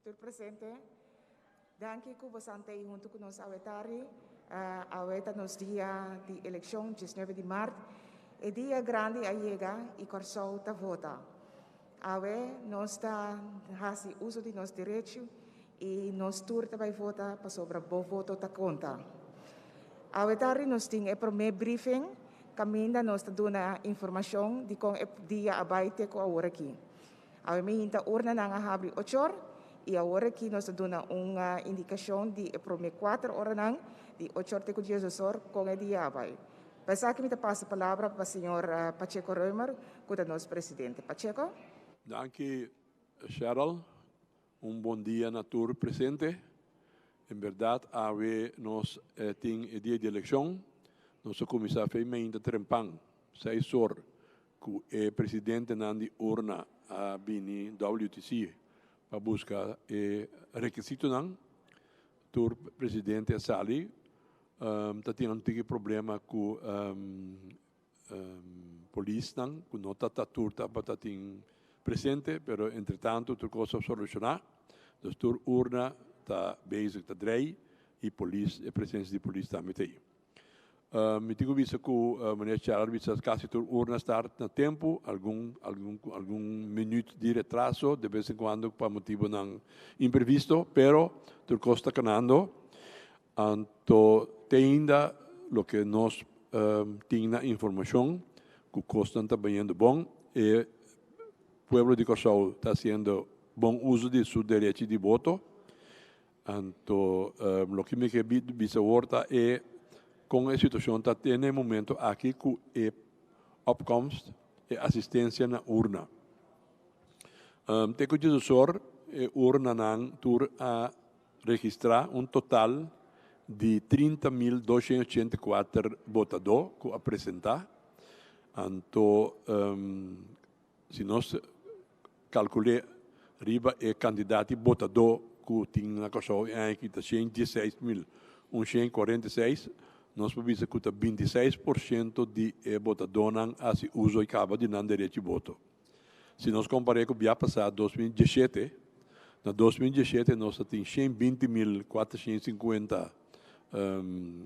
Tur presente. Danki ku boso ta huntu ku nos awe tardi. Awe ta nos dia di elekshon, 19 di mart. E dia grandi a yega i Kòrsou ta vota. Awe nos ta hasi uso di nos derecho i nos tur ta bai vota pasobra bo voto ta konta. Awe tardi nos tin e promé briefing, kaminda nos ta duna informashon di kon e dia a bai te ku awor aki. Awe mainta urnanan a habri 8 or i awor aki nos ta duna un indikashon di e promé 4 oranan, di 8 or te ku 12 or, kon e dia a bai. Pa esaki mi ta pasa palabra pa señor Pacheco Römer, ku ta nos presidente. Pacheco? Danki, Cheryl. Un bon dia na tur presente. En berdat, awe nos tin e dia di elekshon. Nos a kuminsá for di mainta trempan, 6 or, ku e presidentenan di urna a bini WTC pa buska e rekisitonan. Tur presidente a sali. Ta tin un tiki problema ku polisnan, ku no ta tur tabata tin presente, pero entretantu tur kos a solushoná. Dus tur urna ta bezig ta drei i polis, e presensia di polis tambe ta ei. Mi tin ku bisa ku meneer Gerard bisa kasi tur urna start na tempu, algun minüt di retraso de bes en kuando pa motibonan imprevisto, pero tur kos ta kanando. Anto te ainda loke nos tin na informashon ku kosnan ta bayendo bon, e pueblo di Kòrsou ta hasiendo bon uso di su derechi di voto. Anto loke mi ke bisa awor ta e kon e situashon ta te na e momento aki ku e opkomst, e asistensia na urna. Te ku diesdos or e urnanan tur a registrá un total di 30.284 votadó ku a presentá. Anto si nos kalkul'é riba e kantidat di votadó ku tin na Kòrsou e aña aki ta 116.146, nos por bisa ku ta 26% di e votadónan a hasi uso i kaba di nan derecho di voto. Si nos kompar'é ku bia pasá, 2017, na 2017 nos a tin 120.450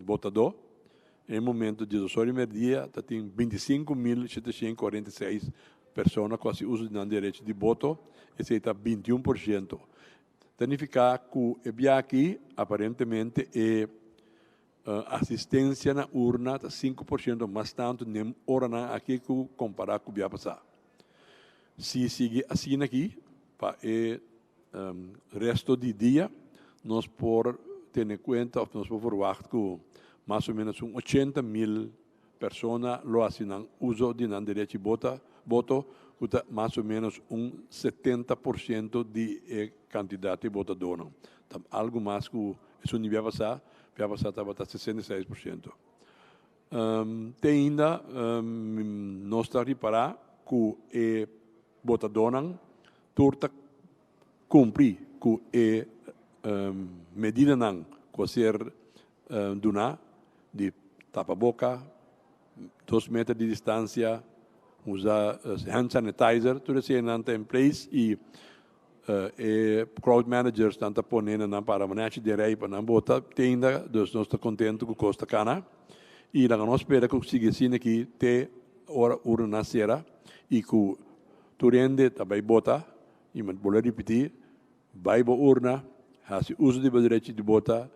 votadó. E momento 12 or di mèrdia ta tin 25.746 persona ku a hasi uso di nan derecho di voto, esei ta 21%. Ta nifiká ku e bia aki aparentemente e asistensia na urna ta 5% mas tantu den oranan aki ku kompará ku bia pasá. Si sigui asina aki pa e resto di dia, nos por tene kuenta òf nos por verwagt ku mas o ménos un 80.000 persona lo hasi nan uso di nan derecho di voto, ku ta mas o ménos un 70% di e kantidat di votadónan. Ta algu mas ku esun di bia pasá, bia pasá tabata 66%. Te ainda nos ta ripará ku e votadónan tur ta kumpli ku e medidanan ku a ser duná di tapaboka, 2 meter di distansia, usa hand sanitizer, tur eseinan ta in place i e crowd managers nan ta pone nan para manechi den rei pa nan bota te ainda, dus nos ta kontentu ku kos ta kana i laga nos spera ku sigui asina aki te ora urnanan sera i ku tur hende ta bai bota. I mi bolbe ripití, bai bo urna, hasi uso di bo derechi di bota,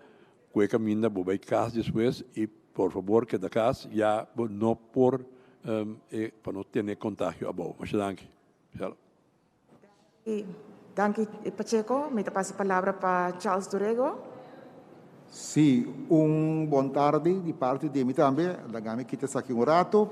ku e kaminda bo bai kas despues i por fabor keda kas ya bo no por pa no tene kontagio abou. Masha danki. Shalom. Danki, Pacheco. Mi ta pasa palabra pa Charles do Rego. Sí, un bon tardi di parti di mi tambe. Laga mi kita esaki un rato.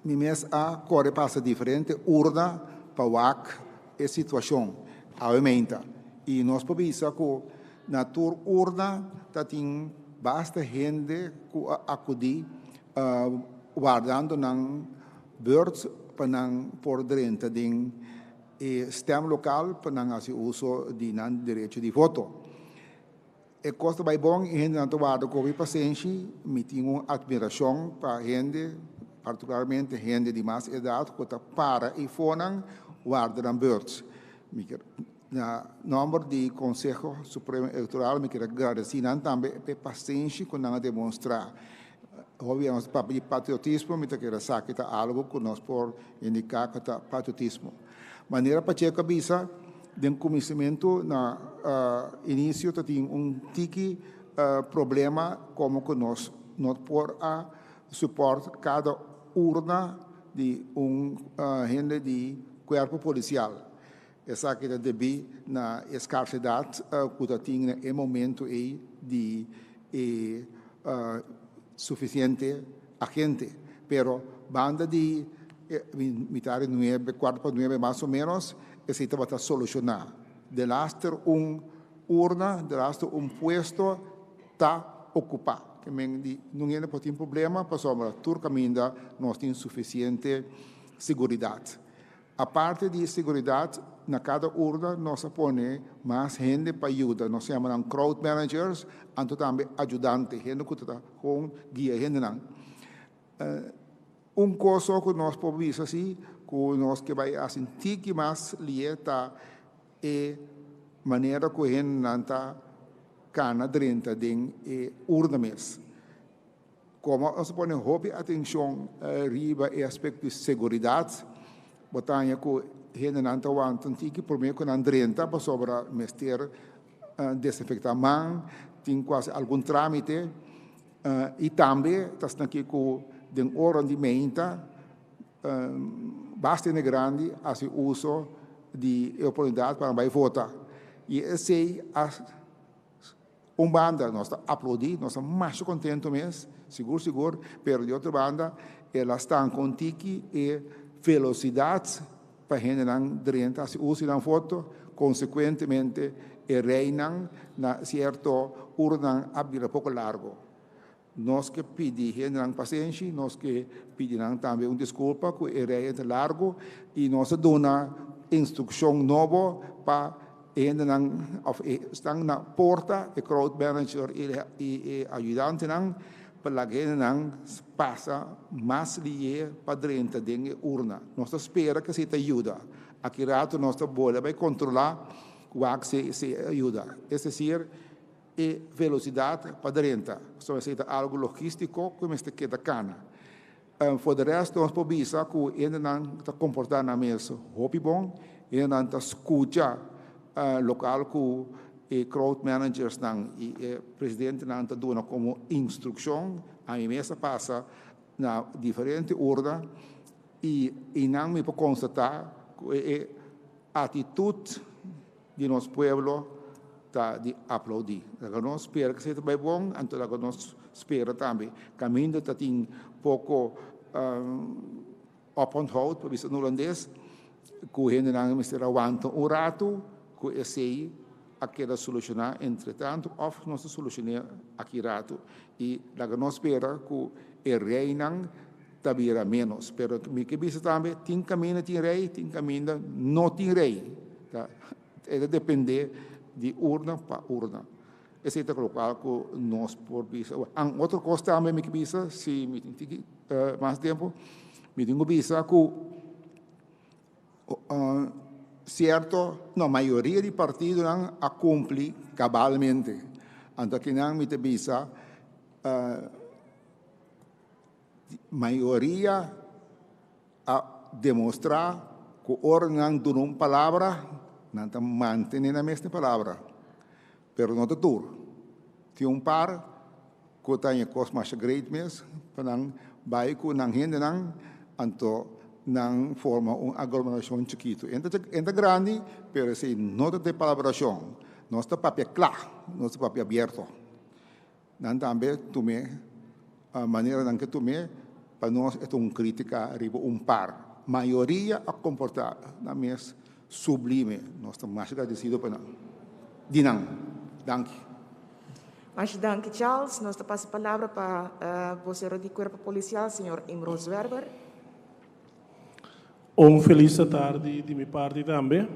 Mi mes a kore pasa diferente urna pa wak e situashon awe meinta. I nos por bisa ku na tur urna ta tin basta hende ku a akudí wardando nan beurt pa nan por drenta den e stemlokaal pa nan hasi uso di nan derecho di voto. E kos ta bai bon i hendenan ta warda ku hopi pasenshi. Mi tin un atmirashon pa hende, partikularmente hende di mas edat ku ta para eifonan warda nan beurt. Mi kier na nomber di Conseho Supremo Electoral mi kier a gradeci nan tambe p'e pasenshi cu nan a demonstra. Hopi nos papia di patriotismo, mi ta kere esaki ta algo cu nos por indica cu ta patriotismo. Manera Pacheco a bisa den cuminsamentu na inicio ta tin un tiki problema como cu nos no por a support cada urna di un hende di cuerpo policial. Esaki ta debí na e skarsedat ku ta tin na e momentu ei di e sufisiente agente. Pero banda di mitar di nuebe, kuarto pa nuebe mas o ménos, esei tabata solushoná. Delaster un urna, delaster un puesto ta okupá. Ke men di nun hende por tin problema pasobra tur kaminda nos tin sufisiente siguridat. Aparte di seguridat, na kada urna nos a pone mas hende pa yuda. Nos yama nan crowd managers, anto tambe ayudante, hende ku ta kon guia hendenan. Un kos so ku nos por bisa si, ku nos ke bai hasi un tiki mas lihe ta e manera ku hendenan ta kana drenta den e urna mes. Komo nos a pone hopi atenshon riba e aspekto di seguridat, bo ta haña ku hendenan ta wanta un tiki promé ku nan drenta pasobra mester desinfektá man, tin ku hasi algun trámite i tambe ta asina aki ku den ora di meinta basta hende grandi hasi uso di e oportunidat pa nan bai vota i esei a Un banda nos ta aplaudí, nos ta masha kontentu mes, sigur sigur, pero di otro banda el a stanka un tiki e velosidat pa hendenan drenta hasi uso di nan foto, konsekuentemente e reinan na sierto urnan a bira poko largo. Nos ke pidi hendenan pasenshi, nos ke pidi nan tambe un diskulpa ku e rei ta largu i nos a duna instrukshon nobo pa e hendenan òf e esnan na porta, e crowd manager i e ayudantenan pa laga hendenan pasa mas lihe pa drenta den e urna. Nos ta spera ku esei ta yuda. Aki rato nos ta bolbe bai kontrolá wak si esei a yuda. Es desir. E velosidat pa drenta, pasobra esei ta algu logístiko ku mester keda kana. For de rest nos por bisa ku hendenan ta komportá nan mes hopi bon, hendenan ta skucha lokal ku e crowd managersnan i e presidentenan ta duna komo instrukshon. Ami mes a pasa na diferente urna i einan mi por konstatá ku e atitut di nos pueblo ta di aplaudí. Laga nos spera ku esei ta bai bon, anto laga nos spera tambe kaminda ta tin poko oponthoud, pa bisa na hulandes, ku hendenan mester a wanta un ratu ku esei a keda solushoná entretantu òf nos ta solushoné aki ratu. I laga nos spera ku e reinan ta bira ménos. Pero mi ke bisa tambe, tin kaminda tin rei, tin kaminda no tin rei. Ta, e ta dependé di urna pa urna. Esei ta lokual ku nos por bisa. An otro kos tambe mi ke bisa, si mi tin tiki mas tempu, mi tin ku bisa ku sierto, no, mayoria di partidonan a kumpli kabalmente. Anto akinan mi ta bisa. Mayoria a demostrá ku ora nan duna un palabra, nan ta mantené nan mes palabra. Pero no ta tur. Tin un par ku ta haña kos masha great mes pa nan bai ku nan hendenan, anto nan forma un aglomerashon chikitu. E ta grandi, pero esei no ta den palabrashon. Nos ta papia kla, nos ta papia abierto. Nan tambe tum'é manera nan ke tum'é, pa nos e ta un krítika riba un par. Mayoria a komportá nan mes sublime. Nos ta masha gradesido pa nan. Di nan. Danki. Masha danki Charles. Nos ta pasa palabra pa bosero di Kuerpo Polisial, señor Imro Zwerber. Un felis atardi di mi parti tambe.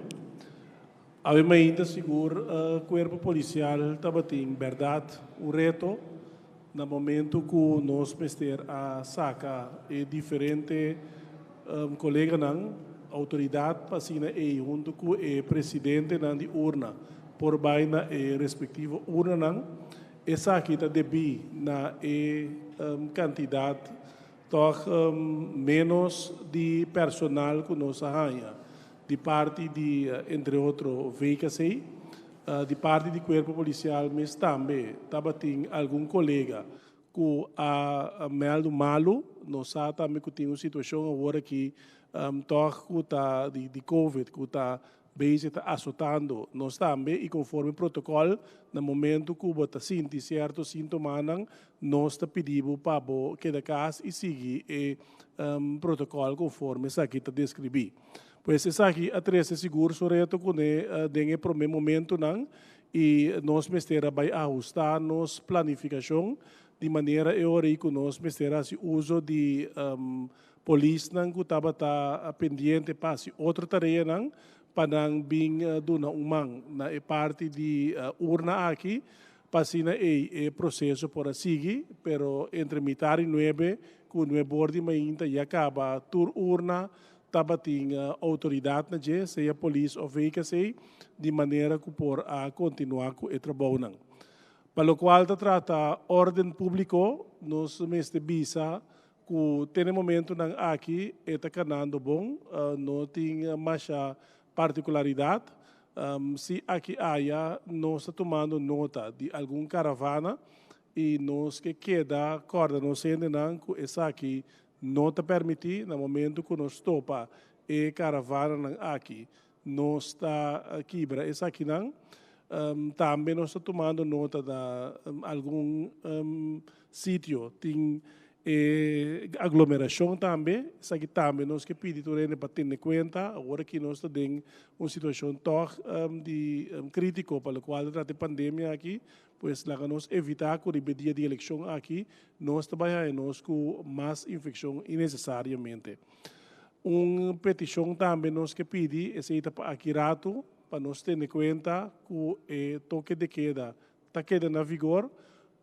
Awe mainta sigur Cuerpo Policial tabatin berdad un reto na momento cu nos mester a saca e diferente coleganan. outoridat pa asina ei huntu ku e presidentenan di urna por bai na e respektivo urnanan. Esaki ta debí na e kantidat tòg ménos di personal ku nos a haña di parti di entre otro VKC. Di parti di Kuerpo Polisial mes tambe tabatin algun kolega ku a mèldu malu. Nos sa tambe ku tin un situashon awor aki tòg ku ta di covid ku ta bezig ta asotando nos tambe i konforme protokòl na momentu ku bo ta sinti sierto síntomanan nos ta pidi bo pa bo keda kas i sigui e protokòl konforme esaki ta deskribí. Pues esaki a trese sigur su reto kuné den e promé momentunan i nos mester a bai ahustá nos planifikashon di manera e ora ei ku nos mester a hasi uso di polisnan ku tabata pendiente pa hasi otro tareanan pa nan bin duna un man na e parti di urna aki pa asina ei e proseso por a sigui, pero entre mitar i nuebe ku nuebor di mainta ya kaba tur urna Tabatin outoridat na dje, sea polis òf VKC, di manera ku por a kontinuá ku e trabounan. Pa lokual ta trata órden públiko, nos mester bisa ku te na e momentunan aki e ta kanando bon, no tin masha partikularidat. Si aki aya nos ta tumando nota di algun karavana i nos ke keda kòrda nos hendenan ku esaki No ta permití na momento ku nos topa e karavananan aki, nos ta kibra esakinan. Tambe nos ta tumando nota na algun sitio tin e aglomerashon tambe. Esaki tambe nos ke pidi tur hende pa tene kuenta. Awor aki nos ta den un situashon tòg di kritiko pa lokual ta trata e pandemia aki. Pues laga nos evitá ku riba e dia di elekshon aki nos ta bai haña nos ku mas infekshon inesesariamente. Un petishon tambe nos ke pidi, esei ta pa aki ratu, pa nos tene kuenta ku e toke de keda ta keda na vigor,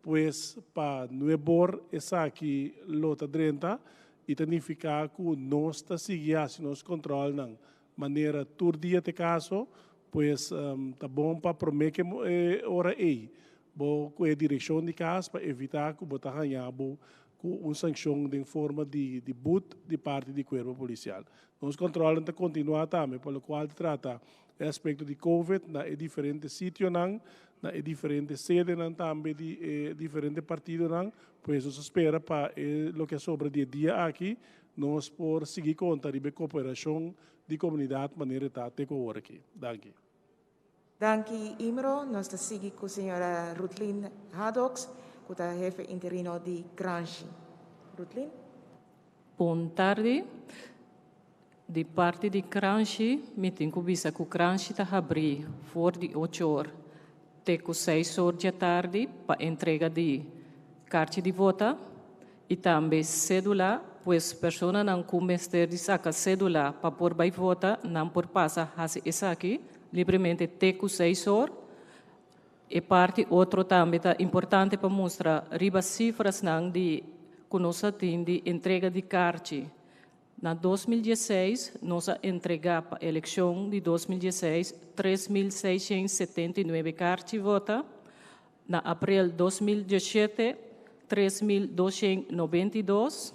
pues pa nuebor esaki lo ta drenta i ta nifiká ku nos ta sigui hasi nos kòntròlnan manera tur dia ta e kaso. Pues ta bon pa promé ke e ora ei bo ku e direkshon di kas pa evitá ku bo ta haña bo ku un sankshon den forma di di but di parti di kuerpo polisial. Nos kòntròlnan ta kontinuá tambe pa lokual ta trata e aspekto di covid na e diferente sitionan, na e diferente sedenan tambe di e diferente partidonan. Pues nos ta spera pa e loke a sobra di e dia aki nos por sigui konta riba e koperashon di komunidat manera e ta te ku awor aki. Danki. Danki Imro. Nos ta sigui ku señora Rutlin Hadoks ku ta hefe interino di Kranshi. Rutlin. Bon tardi. Di parti di Kranshi mi tin ku bisa ku Kranshi ta habrí for di ocho or te ku seis or djatardi pa entrega di karchi di vota. I tambe sédula, pues personanan ku mester di saka sédula pa por bai vota, nan por pasa hasi esaki libremente te ku seis or. E parti otro tambe ta importante pa mustra riba sifrasnan di ku nos a tin di entrega di karchi. Na 2016 nos a entrega pa elekshon di 2016 3679 karchi vota. Na aprel 2017, 3292,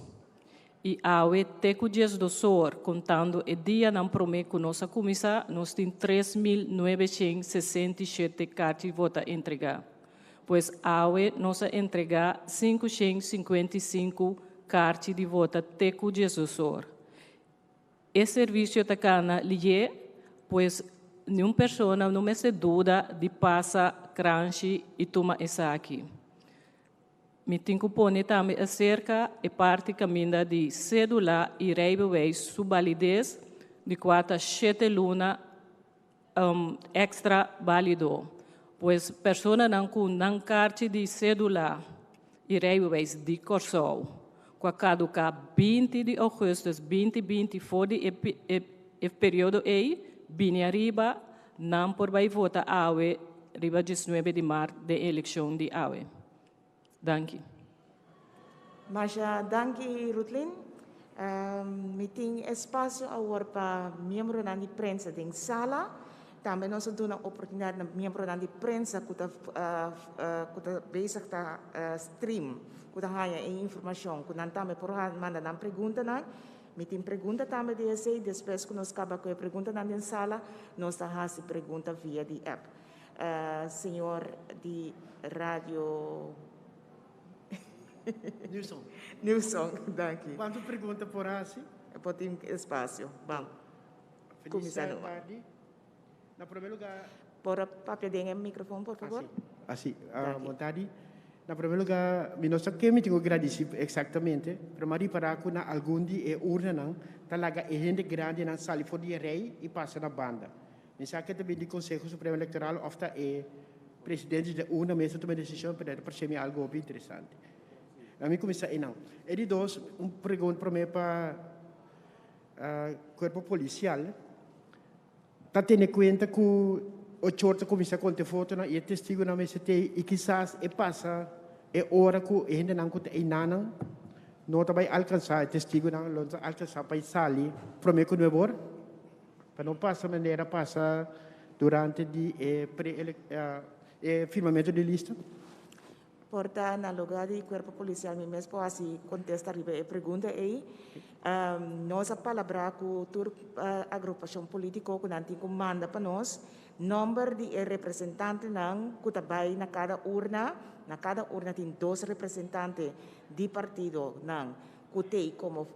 i awe te ku 12 or, kontando e dianan promé ku nos a kuminsá, nos tin 3967 karchi vota entregá. Pues awe nos a entregá 555 karchi di vota te ku 12 or. E servisio ta kana liye, pues niun persona no mester duda di pasa kranshi i tuma esaki. Mi tin ku pone tambe aserka e parti kaminda di sédula i reibewijs su balides di kua ta shete luna èkstra bálido. Pues personanan ku nan karchi di sédula i reibewijs di Kòrsou ku a kaduká 20 di ougùstùs 2020 for di e periodo ei bini ariba, nan por bai vota awe riba 19 di mart den elekshon di awe. Danki. Masha danki Rutlin. Mi tin espasio awor pa miembronan di prensa den sala. Tambe nos a duna oportunidat na miembronan di prensa ku ta ku ta bezig ta stream, ku ta haña e informashon, ku nan tambe por manda nan preguntanan. Mi tin pregunta tambe di esei. Despues ku nos kaba ku e preguntanan den sala, nos ta hasi pregunta via di app. Señor di Radio. Newsong. Newsong, danki. Kuantu pregunta por hasi? Por tin espasio. Ban. Kuminsá numa. Tardi. Na promé lugá. Por papia den e mikrofon, por fabor? Asi. Bon tardi. Na promé lugá, mi no sa ken mi tin ku gradisí eksaktamente, pero mi a ripará ku na algun di e urnanan ta laga e hende grandinan sali for di e rei i pasa na banda. Mi sa ke ta bin di Konseho Supremo Elektoral òf ta e presidente di urna mes ta tuma e desishon, pero e ta parsé mi algu hopi interesante. Laga mi kuminsá einan. E di dos, un pregunta promé pa kuerpo polisial. Ta tene kuenta ku ochor ta kuminsá konta e fotonan i e testigunan mester t'ei i kisas e pasa e ora ku e hendenan ku ta einanan no ta bai alkansá e testigunan lo no ta alkansá pa e sali promé ku nuebor. Pa no pasa manera pasa durante di e pre e firmamento di lista. Por ta na lugar di cuerpo policial mi mes por haci contesta riba e pregunta ey. Nos a palabra cu tur agrupacion politico cu nan tin cu manda pa nos nomber di e representantenan cu ta bay na cada urna. Na cada urna tin dos representante di partidonan cu t'ey como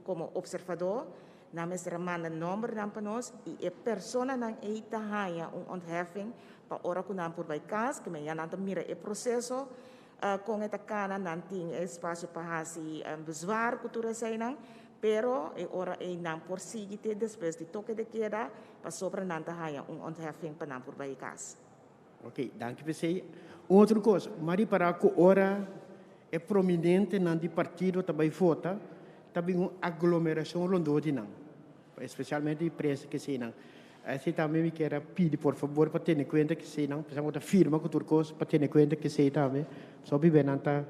como observador. Nan mester a manda nombernan pa nos y e personanan ey ta haya un ontheffing pa ora cu nan por bay cas, ke men ya nan ta mira e proceso con e ta cana, nan tin e espacio pa haci bezwaar cu tur eseynan, pero e ora ey nan por sigui te despues di toke de keda pasobra nan ta haya un ontheffing pa nan por bay cas. Ok, danki p'esey. Un otro cos, m'a ripara cu ora e prominentenan di partido ta bay vota, ta bin un aglomeracion rondó di nan, especialmente di prensa keseynan. Esey tambe mi kier a pidi por fabor pa tene cuenta keseynan, pasobra bo ta firma cu tur cos, pa tene cuenta kesey tambe, pasobra hopi bes nan ta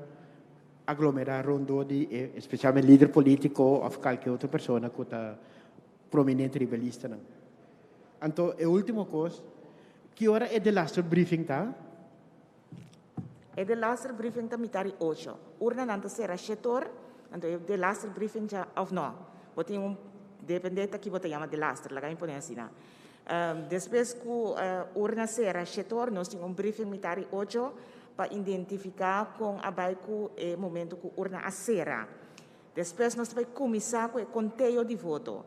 aglomera rondó di e, especialmente lider politico of calke otro persona cu ta prominente riba e listanan. Anto e ultimo cos, ki ora e delaster briefing ta? E delaster briefing ta mitar di ocho. Urnanan ta sera shetor, anto e delaster briefing dja, of no, bo tin un, depende ta ki bo ta yama delaster, laga mi pone asina. Despues ku urna sera shetor, nos tin un briefing mitar di ocho pa identifica con a bay cu e momento cu urna a sera. Despues nos ta bai kuminsá ku e konteo di voto.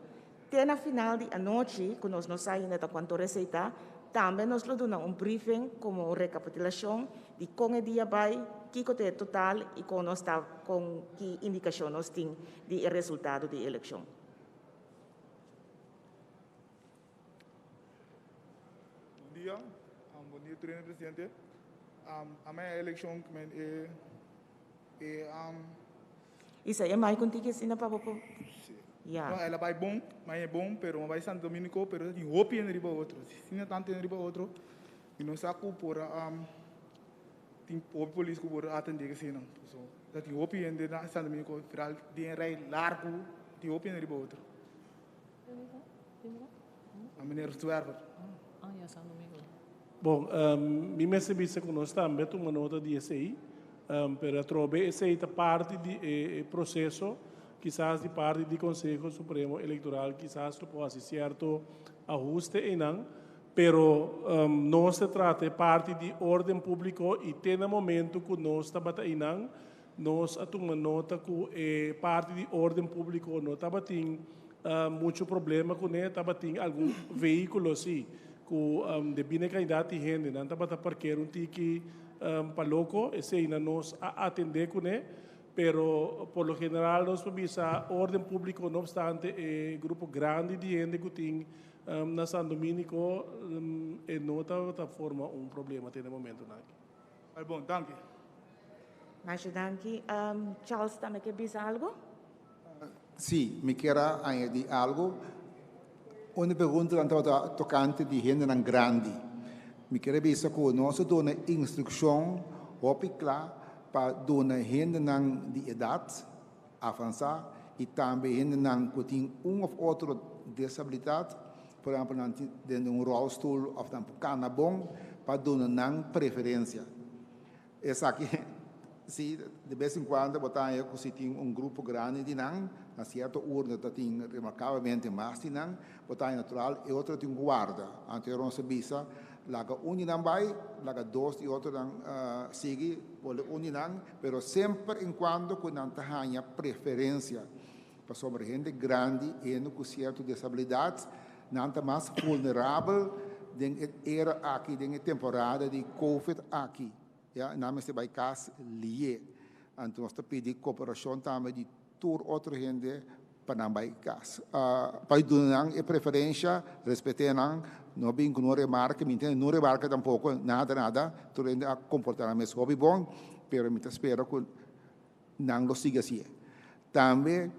Te na final di anochi, ku nos no sa ainda ta kuantu ora esei ta, tambe nos lo duna un briefing komo un rekapitulashon di kon e dia bai, kiko ta e total i kon nos ta kon ki indikashon nos tin di e resultado di e elekshon. Bon dia, bon dia tur hende presidente. Amaya e elekshon e e. Isa, e mai contigo asina pa bo por. Sí. Ya. No, el a bai bon, mai e bon, pero a bai Santo Dominico, pero tin hopi hende riba otro. Asina tanto hende riba otro, mi no sa cu por a um, tin hopi polis cu por a atende eseinan. So, ta tin hopi hende na Santo Dominico, vooral den rij largo, tin hopi hende riba otro. A meneer Zwerver. Ah, ya, San Domingo. Bon, mi mester bisa ku nos tambe a tuma nota di esei, pero atrobe esei ta parti di e proseso, kisas di parti di Konseho Supremo Elektoral kisas lo por hasi sierto ahuste einan, pero nos ta trata e parti di orden públiko i te na momento ku nos tabata einan nos a tuma nota ku e parti di orden públiko no tabatin Mucho problema kuné, tabatin algun vehíkulo sí ku debí na e kandidat di hende nan tabata parker un tiki pa loko, eseinan nos a atendé kuné, pero por lo general nos por bisa orden públiko no opstante e grupo grandi di hende ku tin na San Dominico e no tabata forma un problema te na e momentonan aki. Al bon, danki. Masha danki. Charles tambe ke bisa algo? Sí, mi kier a añadí algu. Un di preguntanan tabata tokante di hendenan grandi. Mi kier a bisa ku nos a duna instrukshon hopi kla pa duna hendenan di edat avansá. i tambe hendenan ku tin un òf otro desabilidat, por ehèmpel nan tin den un ròlstul òf nan por kana bon, pa duna nan preferensia. Esaki si de bes en kuando bo ta haña ku si tin un grupo grandi di nan, na sierto urna ta tin remarkablemente mas di nan, bo ta haña natural e otro tin ku warda. Anto e nos a bisa, laga un di nan bai, laga dos di otronan sigui, pone un di nan, pero semper en kuando ku nan ta haña preferensia. Pasobra hende grandi, hende ku sierto desabilidat, nan ta mas vulnerabel den e era aki, den e temporada di Covid aki. Ya, nan mester bai kas lié. Anto nos ta pidi koperashon tambe di tur otro hende pa nan bai kas. Pa duna nan e preferensha, respet'é nan, no bin ku no remarke, mi ntende no remarke tampoko, nada nada, tur hende a komportá nan mes hopi bon, pero mi ta spera ku nan lo sigui hasié. Tambe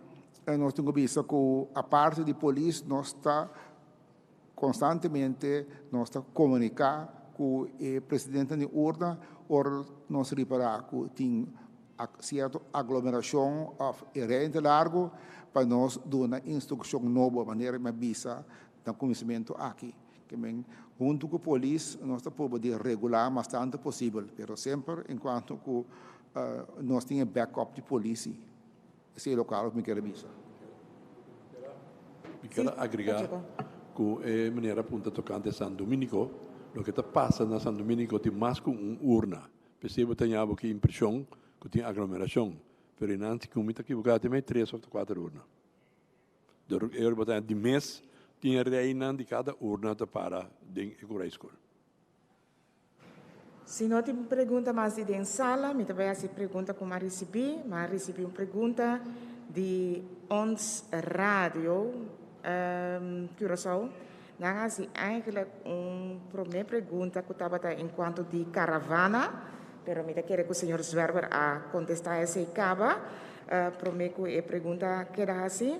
nos tin ku bisa ku aparte di polis nos ta konstantemente nos ta komuniká ku e presidentenan di urna ora nos ripará ku tin sierto aglomerashon òf e rei ta largu pa nos duna instrukshon nobo manera mi a bisa na kuminsamentu aki. Ke men huntu ku polis nos ta proba di regulá mas tantu posibel, pero semper en kuanto ku nos tin e backup di polis si. Esei lokal ku mi kier a bisa. Mi kier a agrega ku e meneer a punta tokante San Dominico. Loke ta pasa na San Dominico tin mas ku un urna. P'esei bo ta ña bo ki impreshon ku tin aglomerashon. Pero einan si ku mi ta kibuká tin mei tres òf kuater urna. Dor e ora bo ta di mes tin e reinan di kada urna ta para den e kurai skol. Si no tin pregunta mas di den sala, mi ta bai hasi pregunta ku mi a risibí. Mi a risibí un pregunta di Ons Radio Curaçao. Nan a hasi eigenlijk un promé pregunta ku tabata en kuanto di karavana, pero mi ta kere ku señor Zwerver a kontestá esei kaba promé ku e pregunta keda hasi.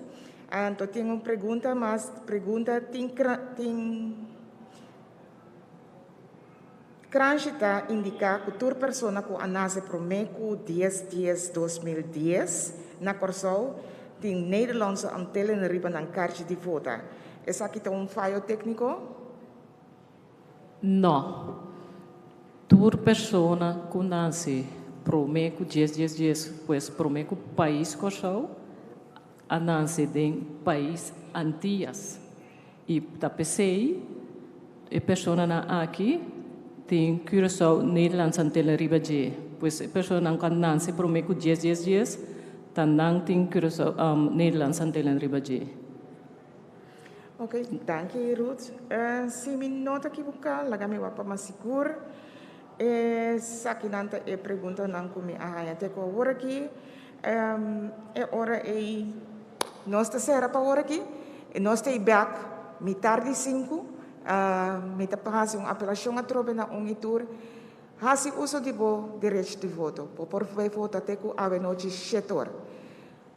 Anto tin un pregunta mas, pregunta tin tin Kranshi ta indiká ku tur persona ku a nase promé ku dies dies 2010 na Kòrsou tin Nederlandse Antillen riba nan karchi di vota. Esaki ta un fayo tékniko? Nò. Tur persona ku nase promé ku dies dies dies, pues promé ku pais Kòrsou, a nase den pais Antias. I ta p'esei e personanan aki tin Curaçao Nederlands Antillen riba dje. Pues e personanan ku a nanse promé ku dies dies dies ta nan tin Curaçao Nederlands Antillen riba dje. Ok, danki Ruth. Si mi no ta kibuká, laga mi wak pa mas sigur. Esakinan ta e preguntanan ku mi a haña te ku awor aki. E ora ei nos ta sera pa awor aki. Nos ta ei bek mitar di sinku. Mi ta hasi un apelashon atrobe na un i tur. Hasi uso di bo derecho di voto. Bo por bai vota te ku awenochi shetor.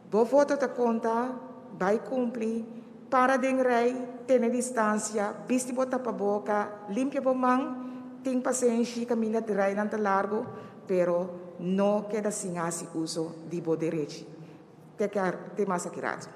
Bo voto ta konta, bai kumpli, para den rei, tene distansia, bisti bo tapaboka, limpia bo man, tin pasenshi kaminda di reinan ta largu, pero no keda sin hasi uso di bo derechi. Te mas aki rato.